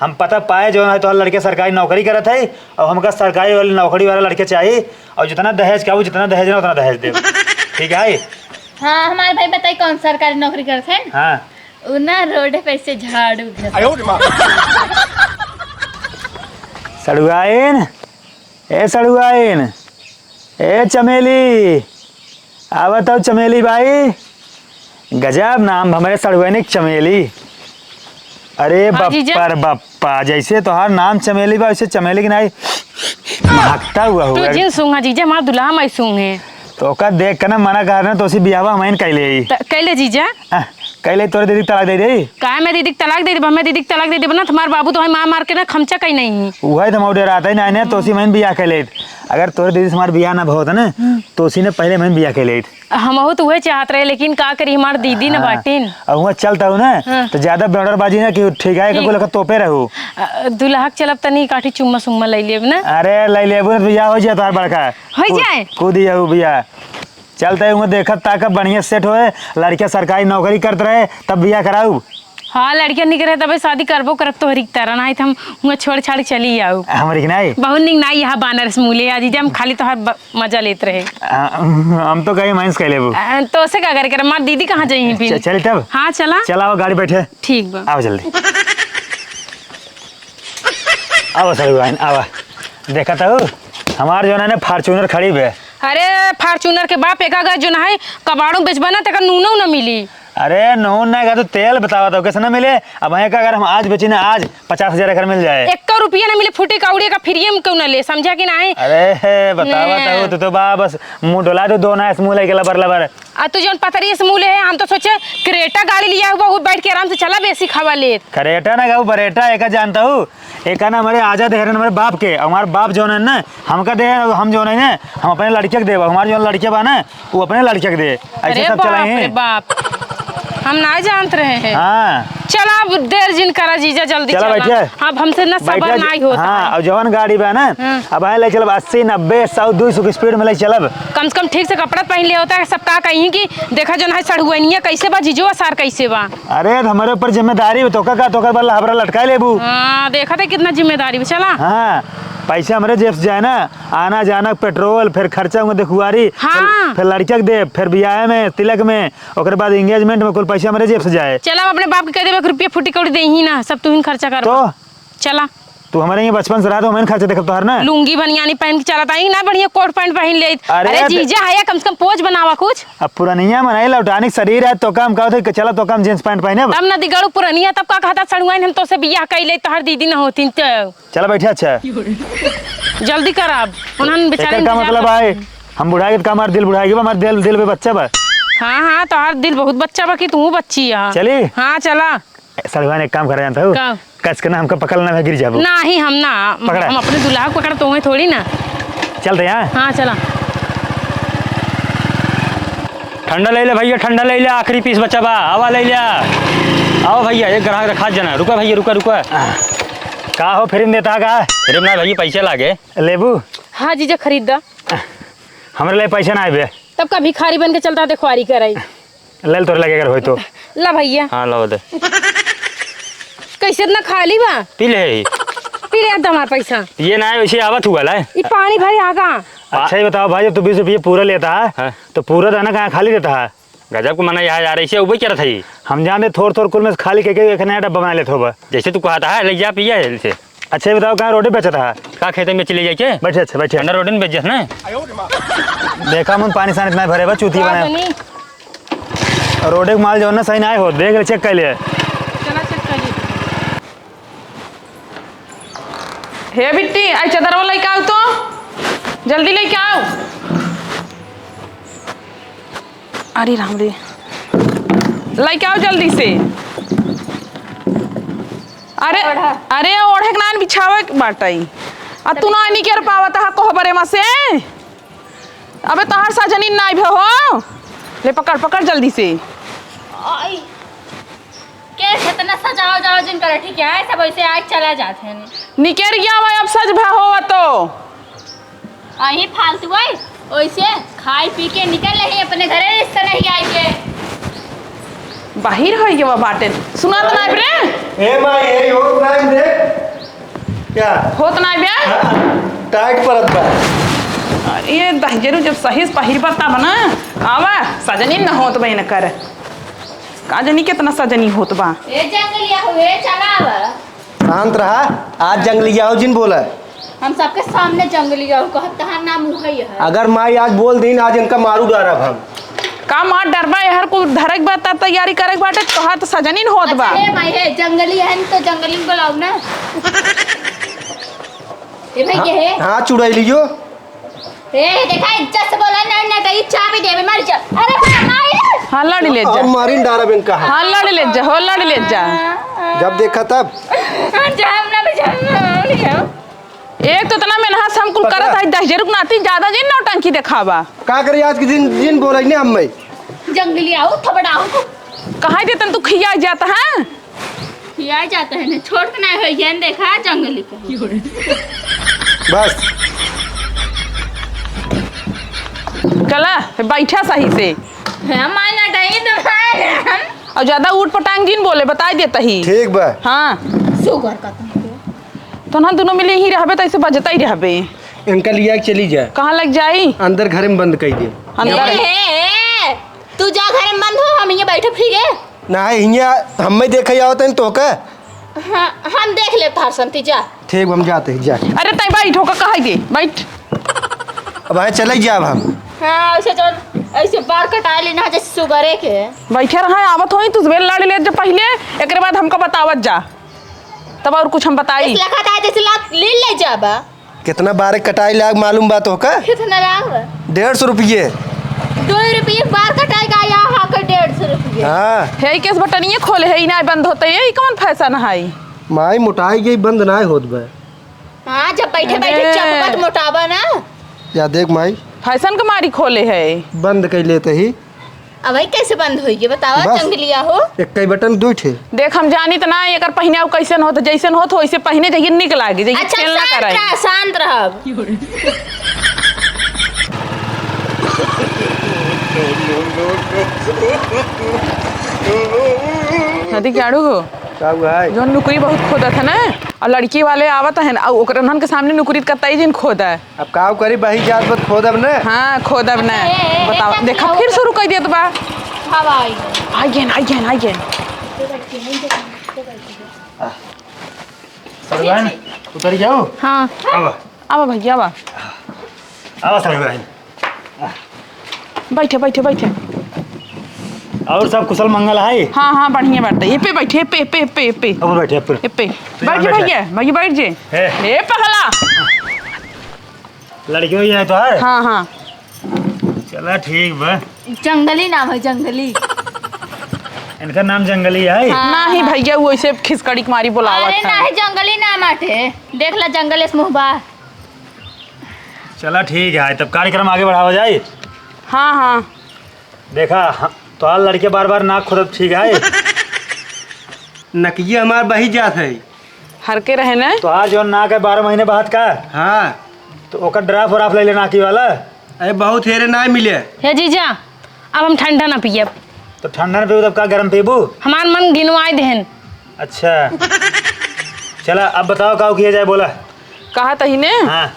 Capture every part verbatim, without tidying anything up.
हम पता पाए जौन है तोहार लड़के सरकारी नौकरी करत है, और हमका सरकारी वाली नौकरी वाला लड़के चाही, और जितना दहेज कहबू, जितना दहेज ना, उतना दहेज देब। ठीक है? हाँ, हमारे भाई बताई कौन सरकारी नौकरी करत है? हाँ। उ ना रोड पे से झाड़ू घस- सड़ुआइन, ए सड़ुआइन, ए चमेली, आवत हौ चमेली बाई। गजब नाम हमरे सड़ुआइन के चमेली। अरे हाँ जीजा। बप्पर बप्पा, जैसे तोहार नाम चमेली बा, वैसे चमेली के नाई महकता हुआ तू हुआ। जिन सूंघा जीजा, हमार दुल्हा माई सूंघे। तो ओका देख के ना मना कर ना, तो उसी बियाहवा हमइन कैले ही। त कैले जीजा? आ, कैले तोरे दीदी के तलाक दे दे। काहे मैं दीदी के तलाक दे देब? मैं दीदी के तलाक दे देब ना, तुम्हार बाबू तो है मार मार के ना खमचा कहीं नहीं। उहे तो हम डरात ही ना, तो उसी हमइन बियाह कैले। अगर तोरे दीदी से हमार बियाह ना होत ना, हम्म। तो उसी ने पहले हमइन बियाह कैले। हमहू तो उहे चाहत रहे, लेकिन का करी, हमार दीदी न हाँ। बाटिन। और हुआ चलता हूँ ना, हाँ। तो ज्यादा बेवड़रबाजी ना कि ठीक है, ठीक। को लगा तोपे रहू। अ, दुल्हा के चलब तनी काठी चुम्मा सुम्मा ले लेब ना। अरे, ले लेबू ना, तो बियाह हो जाए तोहार बड़का। हो कू-, जाए? कूद जाऊ बियाह। चलता है, हुआ देखत ताकत बढ़िया सेट होए, लड़का सरकारी नौकरी करत रहे, तब बियाह कराऊ। हाँ, लड़किया निक रहे, तबे शादी करबो करब तोहरी की तरह, नाहीं त हम हुआं छोड़ छाड़ चली आऊ। हमरी की नाई? बहुत निक नाई यहाँ बानर से मूले, आज हम खाली तोहर ब-, मजा लेत रहे। आ, हम तो कहीं माइनस कर लेबू। आ, तो से का करे, करे? हमार दीदी कहाँ जाई फिर? च-, चली तब? हाँ, चला। चला, आओ, गाड़ी बैठे। ठीक बा। आओ जल्दी। आवा सड़ुआइन, आवा। देखत हऊ, हमार जौन है ना Fortuner खड़ी बे। अरे, Fortuner के बाप, एका अगर जौन है कबाड़ू बेचबा ना, तेका नूनो न मिली। अरे, नून ना, का तो तेल बतावत हऊ, कैसे ना मिले? अब यहाँ का अगर हम आज बेची ना, आज पचास हजार एकर मिल जाए। एक्को रुपया ना मिले, फूटी कौड़ी का फ्री में क्यों ना ले, समझा कि नाहीं? अरे, हे, बतावत ने। हऊ, तू तो बा, बस मुँह डोला दो, दो ना, मुँह लेके लबर लबर। आ तू जौन पतरी से मुँह ले है, हम तो सोचे Creta गाड़ी लिया हुआ, वो बैठ के आराम से चला, बेसी खावा लेत। Creta ना कहू, Beretta, एका जानता हूँ, एका ना हमारे आजा दे हरन हमारे बाप के, और हमारे बाप जौन है ना, हमका दे, हम जौन है ना, हम अपने लड़के के देब, हमारे जौन लड़के बा ना, वो अपने लड़के के दे। ऐसे अरे सब चला बाप ही। रे बाप, हम ना जानत रहे हैं। हाँ। चला, अब देर जिन करा जीजा, जल्दी चला, चला। बैठिए। अब हमसे ना सबर बैठिए। नाहीं होता हाँ, है। अब जवन गाड़ी बा ना, हाँ। अब आए ले चलब अस्सी, नब्बे, सौ, दो सौ की स्पीड में ले चलब। कम से कम ठीक से कपड़ा पहन ले होता है, सब का कहीं कि देखा जौन है सड़ुआइनिया कैसे बा, जीजो सार कैसे बा। अरे, तो हमारे ऊपर जिम्मेदारी हो, तो का, का, तो का बल्ला हबरा लटकाए लेबू। हाँ, देखा था कितना जिम्मेदारी बा, चला। हाँ, पैसा हमारे जेब से जाए ना, आना जाना पेट्रोल, फिर खर्चा हुआ देखुआरी, हाँ। फिर, फिर लड़किया के दे, फिर बियाह में, तिलक में, ओकरे बाद एंगेजमेंट में कुल पैसा हमरे जेब से जाए। चला, हम अपने बाप के कह देबे कि रुपया फूटी कौड़ी देही ना, सब तुहिन खर्चा करबा। तो? चला। तू हमरे यहाँ बचपन से रहा, तो हमरे खर्चा देखब तोहार ना। लुंगी बनियानी पहन के चलत आई ना, बढ़िया कोट पैंट पहन ले। अरे अरे त- जीजा है, कम से कम पोज बनावा कुछ। अब पुरनिया मन है, लौटानी के शरीर है, तो काम का होता है, चला तो काम जींस पैंट पहने अब। तब ना दिगड़ू पुरनिया, तब का कहता सड़ुआइन, हम तो से बियाह कैले, तोहर दीदी न होती तो। चला बैठे, अच्छा। जल्दी कर अब। उन्हन बेचारे एकर का इंतजार मतलब करत है? हैं। हम बुढ़ा गए तो का हमार दिल बुढ़ा गया बा? हमार दिल, दिल पे बच्चा बा। हाँ, हाँ, तोहार दिल बहुत बच्चा बा कि तू बच्ची है। चली? हाँ, चला। ए, सड़ुआइन एक काम करा जानता हूँ? का? कस के ना हमका पकड़ ना, गिर जाबू। नहीं, हम ना। पकड़ा। हम अपने दुल्हा को पकड़ तो हुए थोड़ी ना। चलते हैं? हाँ, चला। ठंडा ले ले भैया, ठंडा ले ले, आखिरी पीस बचा बा, आवा ले ले। आओ भैया, एक ग्राहक रखा जना। रुका भैया, रुका, रुका। का हो, फ्री में देता का? फ्री में ना भैया, पैसे लागे। लेबू? हाँ जीजा, खरीद दा। हमरे लिए पैसे ना आइबे। तब का भिखारी बन के चलता, देखवारी कराई। ले ले, तोरे लगे अगर होई तो। ला भैया। हाँ, लाओ दे। कैसे इतना खाली बा? पी ले ही। पी ले, अब हमार पैसा। ये ना है, वैसे आवत हुआ ला। ई पानी भरे आगा। अच्छा, ये बताओ भाई, जब तू बीस रुपये पूरा लेता है, हाँ। तो पूरा दाना कहाँ खाली देता है? गजब को मना यहाँ यार, ऐसे उबे क्या रहा था ये? हम जान दे, थोड़ थोड़ कुल में से खाली करके एक नया डब्बा बना लेते हो बा। जैसे तू कहता है, ले जा पिया है इसे। अच्छा, ये बताओ, कहाँ रोटी बेचत है? का खेते में चले जाए के? बैठे, अच्छा, बैठे। अंडा रोटी में बेच जात ना। देखा मन पानी सानी इतना भरे बा, चूती का बनाए। बनी? रोटी के माल जौन ना सही ना हो, देख ले, चेक कर ले। चला, चेक कर ले। हे बिट्टी, आई चदरवा लेके आओ तो, जल्दी लेके आओ। अरे राम रे, लेके आओ जल्दी से। अरे, ओढ़ा। अरे, ओढ़े के नान बिछावे के बाटई। आ तू ना निकर पावत हा कोहबरे में से। अबे तोहार सजनी नाई भे हो। ले पकड़, पकड़ जल्दी से। आई। के इतना सजाओ जाओ जिन करे, ठीक है, सब ऐसे आए चला जात है। निकर गया भाई, अब सज भा हो तो। अही फालतू है, ओइसे खाई पी के निकल रही अपने घरे, रिश्ता नहीं आई के। बाहिर होइ गवा बाटे। सुनात नाई बे रे? ए माई, ए होत नाई देख। क्या? होत नाई बे? हाँ, टाइट परत बा। ए दहिजरू जब सही से पहिरबा तब ना। आवा, सजनी न होत बा इनकर। का जनी केतना सजनी होत बा। ए जंगलिया हो, ए चला आवा। शांत रहा, आज जंगलिया हो जिन बोला। हम सबके सामने जंगलिया हो कहत, तहार नाम उहई है। अगर माई आज बोल दीन, आज इनका मारू डारब हम। का मार डरबा, एहर कुल धरक बा, त तैयारी करक बाटे, तोहार त सजनी न होत बा। अच्छा, हे माई, हे जंगली है, तो जंगली में बुलाओ ना। ए भाई, हाँ, ये है। हाँ, चुड़ैलियो। ए, देखा, इज्जत से बोला ना, ना तो ये चाबी देबे, मर जा। अरे, बा-, माई रे। हाँ, लड़ ले जा। अब मारिन डारब इनका। हाँ, लड़ ले जा, हो, लड़ ले जा। जब देखा तब। हाँ, जाम ना, बे, जाम ना, ले जाओ। एक तो इतना मेहनत से हम कुल पकड़ा। करत है, दहिजरू के नाती ज्यादा जिन नौटंकी देखावा। का करी आज के दिन, दिन बोले ने हम में। जंगली आओ, थबड़ाओ तू। कहाँ देतन तू खिया जाता है? खिया जाता है ना, छोट के ना होई, ये देखा जंगली के। बस। चला, बैठा सही से। हम माय ना डई तो माय। और ज्यादा ऊट पटांग जिन बोले, बताई देता ही। ठीक बा। हाँ। सुगर का तुमको। तो ना दोनों मिले ही रहबे, तो ऐसे बजता ही रहबे। इनका लिया के चली जा। कहाँ लग जाई? अंदर घर में बंद कर दे। अंदर? ए, ए, ए, तू जा घर में बंद हो, हम ये बैठे फिरे। ना, हियाँ हमें देखे आवत हैं तोहका। हाँ, हम देख लेब तहार संती, जा। ठीक, हम जाते हैं, जा। अरे, तैं बैठ, होका कहाई दे, बैठ। अब आए चले जाब हम। हाँ, ऐसे जौन, ऐसे बार कटाए लेना है जैसे सुगरे के। बैठे रहा, आवत होई, तू बेल लड़ ले जब पहिले, एकरे बाद हमका बतावत जा। तब और कुछ हम बताई। इस लखत आए जैसे लात ले ले जाबा। कितना बार कटाई लाग मालूम बा तोहका? कितना लाग बा? डेढ़ सौ रुपये। दो रुपये बार कटाई का, यहाँ आकर डेढ़ सौ रुपये। हाँ। हे, ई केस बटनिये खोले है, ई नाय बंद होते, ई कौन फैशन है? माई मोटाई गई, बंद नाय होत बा। हाँ, जब बैठे बैठे अरे। चपकत मोटाबा ना। या देख माई। फैशन के मारी खोले है। बंद कर लेते ही। अब भाई कैसे बंद होई, ये बतावा, बस। जंगलिया हो। एक कई बटन दुई ठे। देख, हम जानित ना, एकर पहिनाव कैसन होत, जैसन होत हो, वैसे पहिने जाइए, निक लागे, जाइए, अच्छा, खेल ना शांत कराई। रह, शांत रह। नदी के आड़ू हो। का हुआ है? जौन नुकरी बहुत खोदत है ना, और लड़की वाले आवत है ना, और ओकरे उन्हन के सामने नुकरी कतई जिन खोदा है। अब काव करी, बही जात बत खोदब न। हाँ, खोदब न। ए, ए, ए, बताओ, ए, देखा, ए, फिर ए, शुरू कर दिया तो बा। हवा आई। आई गेन, आई गेन, आई गेन। सड़वाइन, उतर जाओ। हाँ। आवा। आवा भैया, आवा। आवा सड़वाइन। बैठे, बैठे, बैठे। और सब कुशल मंगल है? हाँ, हाँ, बढ़िया बाटे। ये पे बैठे, पे, पे, पे, पे। अब बैठे, अब। ये पे। तो यहाँ बैठ बैठे। भैया, भैया बैठ जे। हे। हे पगला। लड़कियों ही है तो है? हाँ, हाँ। चला ठीक बा। जंगली नाम है, जंगली। इनका नाम जंगली है? हाँ, नहीं हाँ। भैया, वो ऐसे खिसकड़ी के मारी बुलावत अरे है। नहीं, जंगली नाम आटे। देख ला जंगल इस मुँह बा। चला ठीक है, तब कार्यक्रम आगे बढ़ावा जाए। हाँ, हाँ। देखा, हम, तोहार लड़के बार बार नाक खोदत ठीक है। नकिया हमार बही जात है। हर के रहे न? तोहार जौन नाक है बारह महीने बहत का? हाँ। तो ओकर ड्राफ व्राफ ले ले नाकी वाला। अरे बहुत हेरे ना मिले। हे जीजा, अब हम ठंडा ना पियब। तो ठंडा ना पीबू तब का गरम पीबू? हमार मन गिनवाए देहन। अच्छा। चला अब बताओ काव किया जाए बोला। कहा तही ने? हाँ।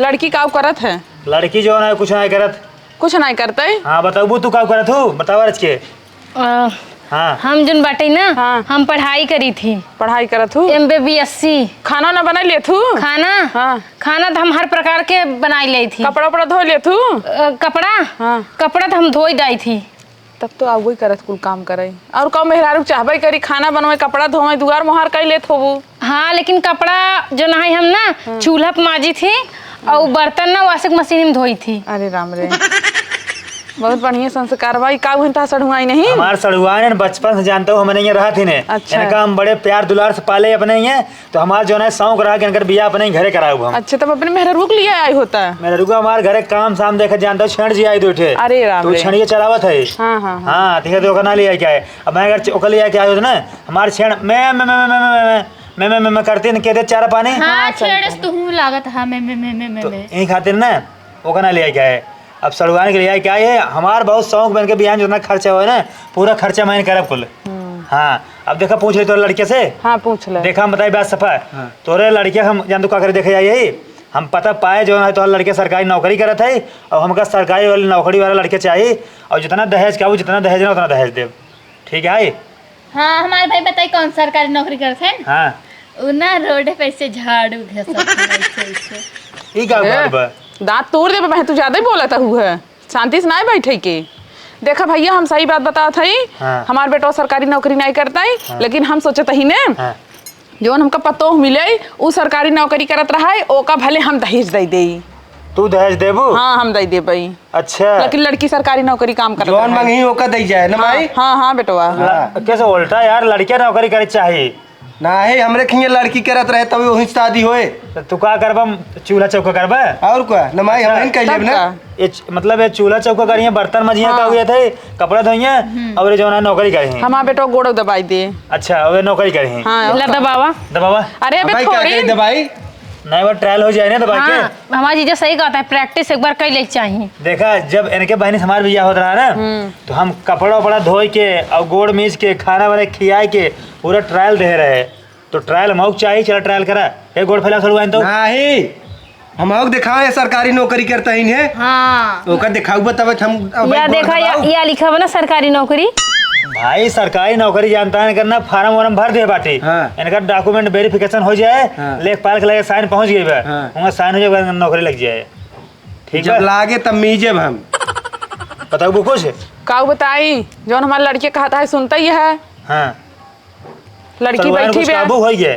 लड़की काव करत है? लड़की जौन है कुछ ना करत। कुछ ना करते? हाँ बताबू तू काव करत हो बतावा रच के। अ, हाँ। हम जोन बाटे ना, हाँ। हम पढ़ाई करी थी। पढ़ाई करत हूँ? एमबीबीएससी। खाना ना बनाई लेत हूँ? खाना? हाँ। खाना तो हम हर प्रकार के बनाई लेत ही। कपड़ा उपड़ा धो लेत हूँ? अ, कपड़ा? हाँ। कपड़ा तो हम धोई दाई थी। तब तो आउबे करत कुल काम करे। और का मेहरारू चाहबे करी, खाना बनवे, कपड़ा धोवे, दुआर मोहार कई लेत होबू। हाँ, लेकिन कपड़ा जो ना है हम ना हाँ। चूल्हा पे माजी थी और बर्तन ना वॉशिंग मशीन में धोई थी। अरे राम रे। बहुत बढ़िया संस्कार बा। ई का हुइन ता सढ़ुआई नहीं? हमार सढ़ुआई ने बचपन से जानते हो, हमने ये रहा थी ने। अच्छा। इनका हम बड़े प्यार दुलार से पाले अपने ये, तो हमार जो है शौक रहा कि इनकर बियाह अपने ही घरे कराऊब हम। अच्छा, तब अपने मेहररुआ के लिए आए होता? मेहररुआ हमार घरे काम शाम देखे जानते हो, छेड़ जी आई दो ठे। अरे राम तो रे। छेड़िए चलावत है। हाँ, हाँ, हाँ। हाँ, ठीक है, तो ओकर ना ले आए क्या है? अब मैं अगर ओकर ले आए क्या होता ना, हमार छेड़ मैं, मैं, मैं करती न के दे चारा पानी। हाँ, हाँ, सही छेड़स बात। तुहूँ लागत, हाँ, मैं, मैं, मैं, मैं, मैं, तो मैं। यही खातिर ना, ओकर ना ले आए क्या है? अब सड़ुआइन के लियाए क्या है? हमार बहुत शौक बन के बिहान जितना खर्चा होए ना, पूरा खर्चा मैं करब कुल। हम्म। हाँ, अब देखा, पूछ ले तोरे लड़के से। हाँ, पूछ ले। देखा, हम बताई बात सफा। हाँ। तोरे लड़के हम जान तू का करे देखे जाई, हम पता पाए जो है तोहर लड़के सरकारी नौकरी करत है, और हमका सरकारी वाली नौकरी वाला लड़के चाही, और जितना दहेज का हो, जितना दहेज ना, उतना दहेज देब। ठीक है? हाँ, हमारे भाई बताई कौन सरकारी नौकरी करत है? हाँ। उ ना रोड पे से झाड़ू घसत है, ऐसे, ऐसे। ई का ए, बात बा? दांत तोड़ देबे, मैं तू ज्यादा ही बोलत हऊ है। शांति से नाय बैठे के। देखा भैया, हम सही बात बतावत हई। हाँ। हमार बेटवा सरकारी नौकरी नाय करता है, हाँ। लेकिन हम सोचत हई ने, हाँ। जौन हमका पतोह मिले, उ सरकारी नौकरी करत रहा है, ओका भले हम दहेज दे देई। तू दहेज देबू? हाँ, हम दे देबई। अच्छा। लेकिन लड़की सरकारी नौकरी काम करत जौन रहा है। मंगही ओका दे जाए ना हाँ, माई? हाँ, हाँ, बेटवा। हाँ। ल-, कैसे उल्टा यार, लड़किया नौकरी करे चाही। नाही, हमरे खियाँ लड़की करत रहे, तब वही शादी होए। तो तू का करबा? चूल्हा चौका करबा? और का? न माई, अच्छा, हम कह लेब तब ना। का? ये च-, मतलब, ये चूल्हा चौका करिए, बर्तन मजिए, हाँ। का हुए थे, कपड़ा धोइए, हम्म। और ये जौन है, नौकरी करिए। हमार बेटवा गोड़ दबाई दे। अच्छा, और ये नौकरी करिए। हाँ, ला और का? दबावा। दबावा। अरे, अबे भाई, का थोड़ी। कहे दबाई? नहीं, वो trial हो जाए ना दबा के। हाँ, हमार जीजा सही कहत है, practice एक बार कर ले चाहिए। देखा, जब इनके बहनी से हमार बियाह होत रहा ना, हम्म। तो हम कपड़ा उपड़ा धोई के और गोड़ मीज के खाना बना के खियाए के पूरा trial दे रहे। तो trial हमहू के चाही, चला trial करा। ए, गोड़ फैला सड़ुआइन तो। नाही, हमहू के देखाओ, ये सरकारी नौकरी करता ही इन्हें। हाँ। ओकर देखाऊ बा तब हम अब या गोड़ देखा, या, दबाऊ। या लिखा बा ना सरकारी नौकरी। भाई, सरकारी नौकरी जानता है, इनकर ना form वॉर्म भर दे बाटे। हाँ। इनकर document verification हो जाए, हाँ। लेखपाल के लगे sign पहुँच गई बा, हाँ। वहाँ sign हो जाए, नौकरी लग जाए। ठीक जब बा? लागे तब मीजेब हम। बताऊ कुछ? काऊ बताई, जौन हमार लड़के कहता है सुनता ही है। हाँ। लड़की सलवार बैठी कुछ बा। काबू होई गे।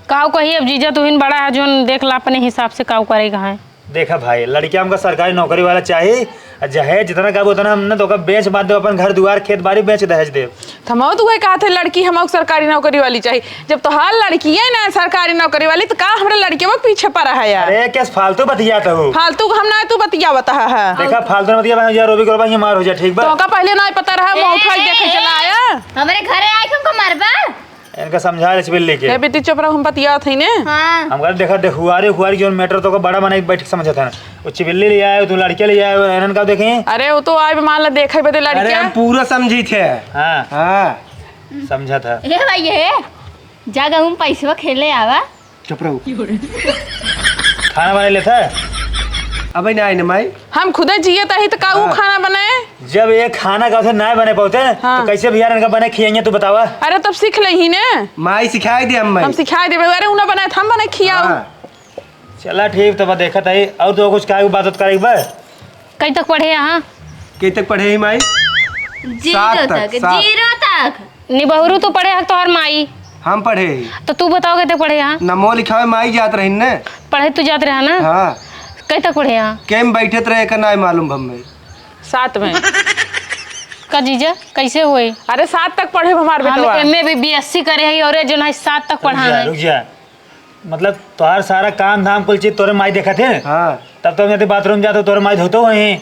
काऊ कही अब जीजा, तुहिन बड़ा है, जोन देख ला अपने हिसाब से काऊ करेगा है। देखा भाई, लड़किया हमका सरकारी नौकरी वाला चाही, आ चाहे जितना कहबो उतना हम ना तो ओका बेच बात देब, अपन घर दुआर खेत बाड़ी बेच दहेज देब। तो हम तो वही कहत है, लड़की हमका सरकारी नौकरी वाली चाही। जब तोहार लड़किये ना सरकारी नौकरी वाली, तो का हमरा लड़कियों के पीछे पड़ा है यार? अरे, कैस फालतू बतियात हो? फालतू हम ना, तू बतियावत है। देखा, फालतू ना बतिया, भाई, यार, रोबी गोलबा, ये मार हो जा, ठीक बा? तो का पहले ना पता रहा, मुंह ए, उठा के ए, देखे ए, चला आया। हमरे घरे आए के हमको मारबा? इनका समझा ले चिबिल्ली के। ए, बेटी, चुप रहो, हम बतियात हई ने। हाँ। हम कहते, देखा, देख, हुआरी, हुआरी, जोन matter तो को बड़ा मने बैठ के समझत है। वो चिबिल्ली ले आए, तू लड़के ले आए, इनन का देखे? अरे, वो तो आए, मान ला, देखे बदे लड़के। अरे, हम पूरा समझी थे। हाँ। हाँ। समझा था। ए भाई, ये जा गहूँ पैसवा खेले आवा। चुप रहो। खाना बना लेता है? अबे ना आए ना माई। हम खुदे जियत ही तो का ऊ हाँ। खाना बनाए? जब ये खाना का उसे ना बने पाते, हाँ। तो कैसे भैया इनका बने खियाइए, तू बतावा? अरे तब सीख ले ही ने। माई सिखाई दे हम माई। हम सिखाई देबे। अरे ऊ ना बनाए, हम बनाए खियाऊ। हाँ। चला ठीक, तब देखत है। और तो कुछ का बात उत करे एक बार? कई तक पढ़े यहाँ? कई तक पढ़े ही माई? जीरो सात तक, तक, सात। जीरो तक। निबहू तू पढ़े हक तोहर माई? हम पढ़े ही। तो तू बताओ कई तक पढ़े यहाँ? नमो लिखावे माई जात रही ने। पढ़े तू जात रहा ना? हाँ। कई तक पढ़े यहाँ? के में बैठत रहे, एकर नाय मालूम भम्मे। सात में। का जीजा, कैसे होई? अरे सात तक पढ़े हमार हम बेटवा। M A B B S C करे ही और ये जो ना सात तक पढ़ा रुक जा, है। रुक जा। मतलब, तोहार सारा काम धाम कुल चीज तोरे माई देखत है? हाँ। तब तो हम यदि bathroom जाते, तोरे माई धोते हुए।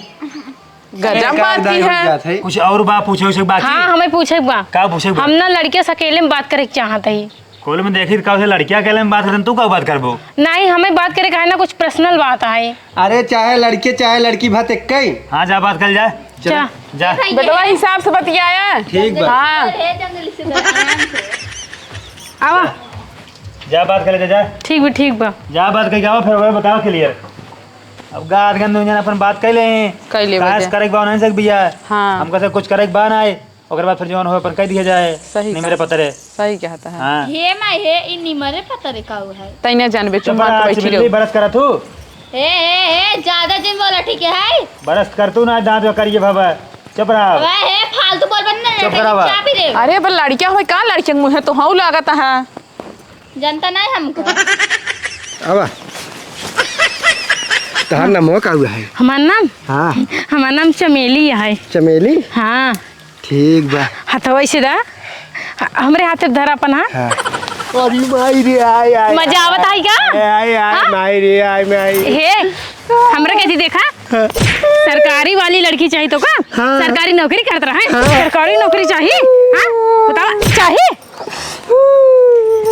गजब बात की है। कुछ और बा पूछे उछे बाकी? हाँ, हमें पूछे बा। का पूछे बा? हम ना लड़के से अकेले में बात करे के चाहत ही। कोल में देखी का उसे लड़किया अकेले में बात करन, तू का बात करबो? नहीं, हमें बात करे का है ना, कुछ personal बात है। अरे, चाहे लड़के, चाहे लड़की, बात एक ही। हाँ, जा बात कर जा। चला। जा। बेटवा हिसाब से बतियाया। ठीक बा। हाँ। आवा। जा बात कर ले, जा, जा। ठीक बा, ठीक बा। जा बात करके आवा, फिर ओकरे बताओ clear। अब गात गन दुनिया अपन बात कर ले। कर ले काश बजे। करे के बा, नहीं सक भैया। हाँ। हमका से कुछ करे के बा ना है। ओकर बाद फिर जवन हो अपन कह दिया जाए। सही नहीं मेरे कहा। पतरे। सही कहता है। हाँ। हे माई हे, ई निमरे पतरे का है? तैने जानबे, चुप चुम्मा रहा, के बैठी चिबिल्ली रहो। बरस करा तू। हे, हे, हे, ज्यादा जिन बोला, ठीक है? बरस कर तू ना, दांत में करिए बाबा। चुप रहा। अबे, हे, फालतू बोल बंद ना, चुप रहा। चाबी दे। अरे, पर लड़किया होय का, लड़किया के मुंह तो हऊ लागत है। जनता नहीं हमको। आवा। तहार नाम हो का हुआ है? हमार नाम? हाँ। हमार नाम चमेली है। चमेली? हाँ। ठीक बा। हथवा ऐसे दा। ह-, हमरे हाथे धरा अपन, हाँ। हाँ। अरे माई रे, आय, आय, मजा आय, आवत आय। है का? आय, आय, आय, हाँ? माई रे, आय, माई। हे, हमरा कैसी देखा? हाँ। सरकारी वाली लड़की चाहिए तो का? हाँ। सरकारी नौकरी करत रहे। हाँ। सरकारी नौकरी चाहिए? हाँ? बतावा, चाहिए?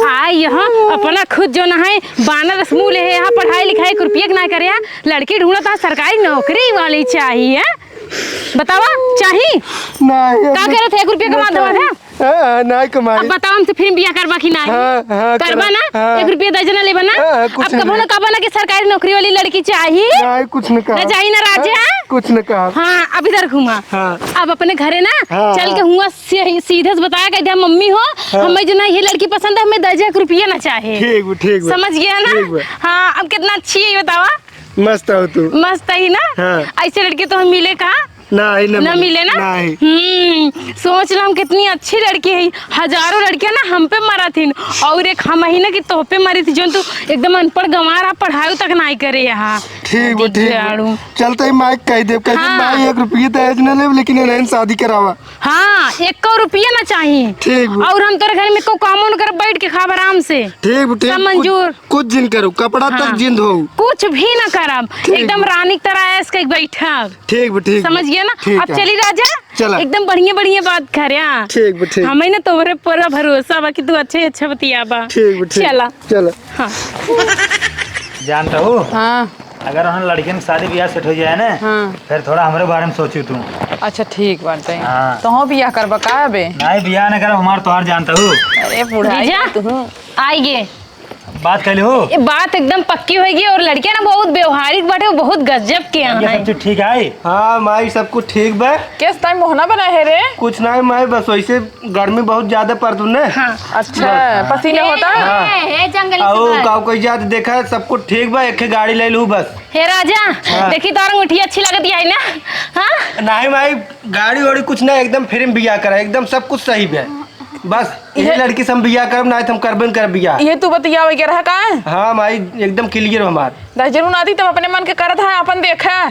आ यहाँ अपना खुद जो ना है, बानर समूह ले है, यहाँ पढ़ाई लिखाई एक रुपया के ना करे, यहाँ लड़की ढूंढत है, सरकारी नौकरी वाली चाहिए। बतावा, चाही? नहीं, का करत है, एक रुपया कमा देवा है? हाँ, नहीं कमाई। अब बतावा, हमसे फिर बियाह करबा कि नहीं? हाँ, हाँ, करबा ना? हाँ। एक रुपया दर्जन लेबा ना? हाँ, हाँ, कुछ अब कबो ना कहबा ना कि सरकारी नौकरी वाली लड़की चाही? नहीं, कुछ न कहा। ना चाही ना राजा? हाँ, कुछ न कहा। हाँ, अब इधर घुमा। हाँ। अब अपने घरे ना हाँ, चल के हाँ। हुआ से-, सीधे से बताया, कह दिया, "मम्मी हो, हाँ। हमें जो ना ये लड़की पसंद है, हमें दस हजार रुपया ना चाहे।" ठीक बा, ठीक बा। समझ गया ना? ठीक बा। हाँ, अब कितना अच्छी है, ये बतावा। मस्त हो तू। मस्त है ना? हाँ। ऐसे लड़के तो हम मिले कहाँ? नहीं, ना ना मिले। मिले ना? नहीं। हम्म, सोच लो हम कितनी अच्छी लड़की है। हजारों लड़कियां ना हम पे मरा थी, और एक हम ही ना कि तोह पे मरी थी, जो तू एकदम अनपढ़ गंवार आ, पढ़ाई तक नहीं करे यहाँ। ठीक बा, ठीक बा। दिग्गाड़ू। चलते ही माई कह देब, कह देब, हाँ। "माई, एक रुपया दहेज न लेब, लेकिन इन्हें शादी करावा।" हाँ, एको रुपया ना चाही। ठीक बा। और हम तोरे घर में को कामो न करब, बैठ के खाब आराम से। ठीक बा, ठीक। सब मंजूर। कुछ, कुछ जिन करो, कपड़ा तक हाँ। जिन धो। कुछ भी ना करब, ठीक एकदम बा। रानी की तरह ऐश के बैठब। ठीक बा, ठीक बा। समझ गया ना? ठीक अब है। चली राजा, चला। एकदम बढ़िया बढ़िया बात करे, हाँ। ठीक बा, ठीक। हमें ना तोहरे पूरा भरोसा बा कि तू अच्छे अच्छे बतियाबा। ठीक बा, ठीक। चला। चला। हाँ। जानता हूँ? हाँ। अगर उन्हें लड़कियन के शादी ब्याह सेट हो जाए ना, हाँ। फिर थोड़ा हमरे बारे में सोचू तू। अच्छा, ठीक बाटे। हाँ। तोहो बियाह करबा का अबे? नहीं, बियाह ना करब, हमार तोहार जानता हूँ। अरे, बुढ़ाई जीजा, तू। आई गे। बात कर ली हो? ये बात एकदम पक्की होगी, और लड़कियां ना बहुत व्यवहारिक बाटे, वो बहुत गजब के यहाँ ये है। सब चीज ठीक है? हाँ माई, सब कुछ ठीक बा। किस टाइम मोहना बना है रे? कुछ नहीं माई, बस वैसे गर्मी बहुत ज्यादा पड़त ने। हाँ। अच्छा, हाँ। पसीना होता? हाँ। हे, हे, जंगली और सिपाही। का कोई जात देखा, सब कुछ ठीक बा, एक गाड़ी ले लू बस। हे राजा, हाँ। देखी तोर अंगूठी अच्छी लगती है ना? हाँ? नहीं माई, गाड़ी वाड़ी कुछ ना, एकदम फिर बियाह करा, एकदम सब कुछ सही बा। बस ये ये लड़की से हम बियाह करब, ना तो हम करबे न करब बियाह। ये तू बतियावे के रहा का? हाँ माई, एकदम क्लियर हमार। दस जरूर ना दी, तब अपने मन के करत है, अपन देखा।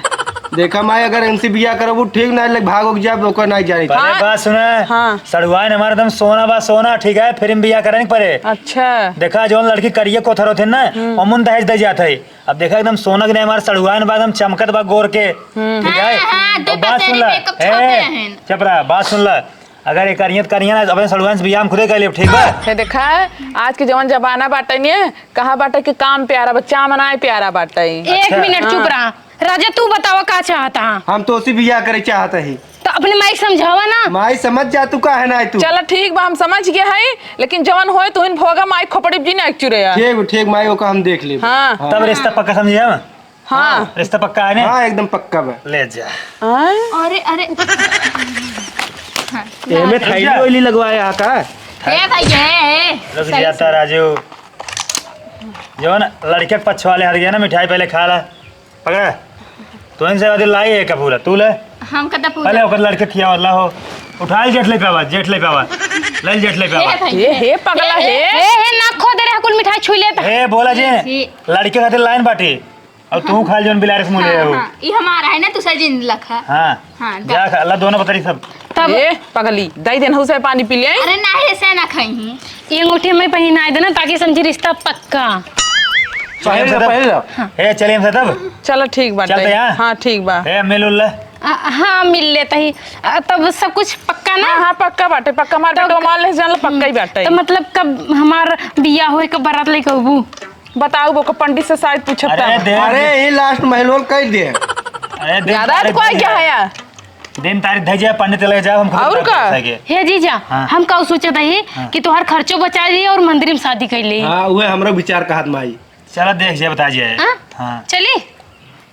देखा माई, अगर इनसे बियाह करब, वो ठीक ना लग, भाग हो जाए, ओकर ना जाए। पहले हाँ। बात सुना। हाँ। सड़ुआइन हमार एकदम सोना बा सोना, ठीक है, फिर हम बियाह करे के पड़े। अच्छा। देखा, जौन लड़की करिए कोथर होते ना, हम्म। अमुन दहेज दे जात है। अब देखा, एकदम सोना के नहीं, हमार सड़ुआइन बा, एकदम चमकत बा गोर के। हम्म। ठीक है? हाँ, हाँ, दो और बात सुन पसेरी ला। मेकअप ए, छोटे हैं। चुप रहा, बात सुन ला। अगर ये करियत करिया ना, अपने सड़ुआइन से बियाह हम खुदे कर लेब, ठीक बा? हे देखा, आज के जवन जमाना बाटे ने, कहा बाटे कि काम प्यारा बा, चाम नाय प्यारा बाटे। एक अच्छा। मिनट चुप हाँ। रहा। राजा, तू बतावा का चाहत हा? हम तो उसी बियाह करे चाहत ही। तो अपने माई समझावा ना। माई समझ जा, तू काहे ना तू? चला ठीक बा, हम समझ गए हई, लेकिन जवन होए तुहिन भोगा, माई खोपड़ी जी ना एक चुरे। ठीक, ठीक माई, ओका हम देख लेब। हाँ। हाँ। तब रिश्ता पक्का समझे हम? हाँ। रिश्ता पक्का है ना? हाँ, एकदम पक्का बा। ले जा। आय? अरे, अरे। एमे थैली वैली लगवाया है का? ए भाई, ए, ए। रुक जाता राजू। जवन लड़के के पक्ष वाले हट गया ना, मिठाई पहले खा ला। पकड़ा। तो इनसे वादी लाई है का पूरा? तू ले। हम कदा पूरा। पहले ओकर लड़के खिया वाला हो। उठाई जेठ ले पावा, जेठ ले पावा। ले जेठ ले पावा। ए भाई। ए, हे पगला, ए, हे। ए, हे, ना खो दे रे, कुल मिठाई छुई लेता। ए, बोला जे। जी। लड़के खातिर लाइन बाटी। और तू खा ले जौन बिलारे से मुँह ले हाँ, हो। हाँ, ई हमारा है ना, तू सजिन लखा। हाँ। हाँ, जा दा। खा, ला दोनों पतरी सब। तब ए, पगली, दई देन हउसे पानी पी ले। अरे नाही, ऐसे ना खाई। ये अंगूठी हमें पहनाए देना, ताकि समझी रिश्ता पक्का। पहले ला, पहले ला। हाँ। ए, चलिए हमसे तब। चलो, ठीक बाटे। चलते हैं? हाँ, ठीक बा। ए, मिल उल ले। आ, हाँ, मिल लेता ही। आ, तब सब कुछ पक्का ना? हाँ, हाँ, पक्का बाटे, पक्का। हमार तो बेटवा क-, मान ले, जान लो, पक्का ही हम्म, बाटे। तो मतलब, कब हमार बियाह होए, कब बारात लेके अबू? बताओ, वो को पंडित से शायद पूछब अरे, तब। दे, अरे, दे। ये last महलोल कह दे। अरे, दे, ज्यादा अरे, तो कोई दे। क्या है यार? दिन तारीख धइ जाए, पंडित ले जाओ, हम खुद और बता का? सके। हे जीजा, हाँ। हम का सोचत हई हाँ। कि तोहार खर्चो बचा जाई और मंदिर में शादी कर ली। हाँ, उहे हमरो विचार कहत माई। चला देख जे बता जे। हाँ? हाँ। चली?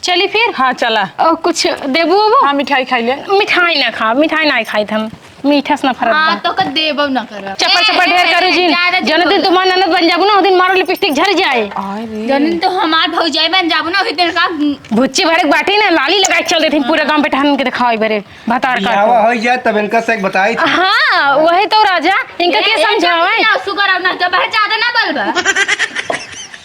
चली फिर? हाँ, चला। और कुछ देबू ओबू? हाँ, मिठाई खाई ले। मिठाई ना खा, मिठाई ना खाई हम। मीठा से नफरत हाँ, बा। तो का देबो ना करब। चपर, ए, चपर ढेर ए, करू जिन। ज्यादा जौन दिन तू हमार ननद बन जाबू ना, ओ दिन मारो लिपस्टिक झर जाए। आय रे। जौन दिन तू हमार भौजाई बन जाबू ना, ओही दिन का भुच्ची भड़क बाटी ना, लाली लगाए चल देती पूरा गांव बेटहन के दिखावे बरे। भतार का बियाहवा तो। हो जाए तब इनका से एक बताई थी। हाँ, वही तो राजा, इनका ए, के ए, समझावे? जाओ, सुगर अब ना, जब है ज्यादा ना बलबा।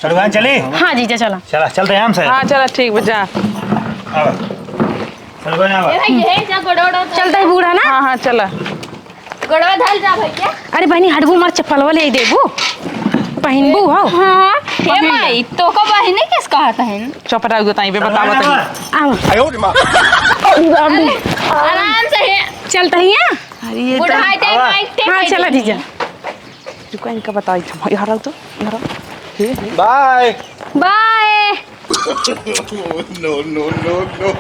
सड़ुआन चली? हाँ जीजा, चला। चला, चलते हैं हमसे। हाँ, चला, ठीक बा, जा। आवा। सड़ुआन आवा। ए भाई, ये जा, गोड़ो, गोड़ो। चलता है बूढ़ा ना? हाँ, हाँ, चला। गोड़वा धल जा भैया। अरे बहनी, हटबू मार चप्पलवा ले देबू। पहिनबू हो? हाँ, हे पहन ले। माई, तो का बहिनी किस कहत है? चपरा बताई बे, बतावत है। आवा। आवा। आयो रे माँ। अरे, आराम से है। चलता ही है? अरे, ये बुढ़ाई तो दे आवा। माई, ते हाँ, भाई चला दे। जीजा। को इनका बताई था, यहाँ रहो तो, यहाँ रहो। हे, हे। Bye। Bye। No, no, no, no।